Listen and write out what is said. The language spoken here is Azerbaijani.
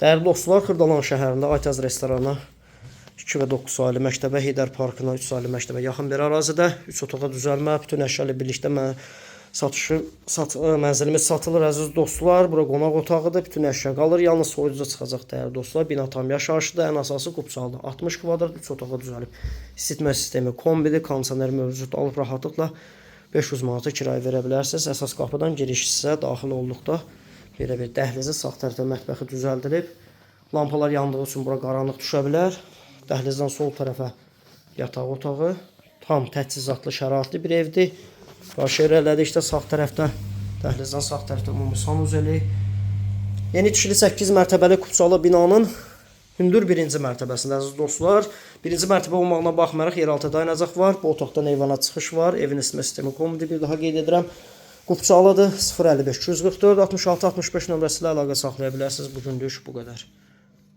Dəyərli dostlar, Xırdalan şəhərində Aytəz restorana 2 və 9 saylı məktəbə, Heydər Parkına 3 saylı məktəbə yaxın bir ərazidə 3 otağa düzəlmə, bütün əşya ilə birlikdə mən satışı sat, mənzilimiz satılır, əziz dostlar. Bura qonaq otağıdır. Bütün əşya qalır. Yalnız soyuducu çıxacaq, dəyərli dostlar. Bina tam yaşayışlıdır. Ən əsası Qubçalıdır. 60 kvadrat 3 otağa düzəlib. İsitmə sistemi kombidir, kondisioner mövcuddur. Alıb rahatlıqla 500 manata kirayə verə bilərsiniz. Əsas qapıdan giriş hissə daxil olduqda belə bir dəhlizi, sağ tərəfdə mətbəxi düzəldilib. Lampalar yandığı üçün bura qaranlıq düşə bilər. Dəhlizdən sol tərəfə yataq otağı. Tam təchizatlı, şəraitli bir evdir. Qarşı irəlilədikdə sağ tərəfdə, dəhlizdən sağ tərəfdə ümumi sanuzeli. Yeni tikili 8 mərtəbəli Qubçalı binanın hündür birinci mərtəbəsində, əziz dostlar. Birinci mərtəbə olmağına baxmayaraq yeraltı dayanacaq var. Bu otaqdan eyvana çıxış var. Evin isitmə sistemi kombi, bir daha qeyd edirəm. Qubçalıdır. 055 244 66 65 nömrəsi ilə əlaqə saxlaya bilərsiniz. Bu günlük bu qədər.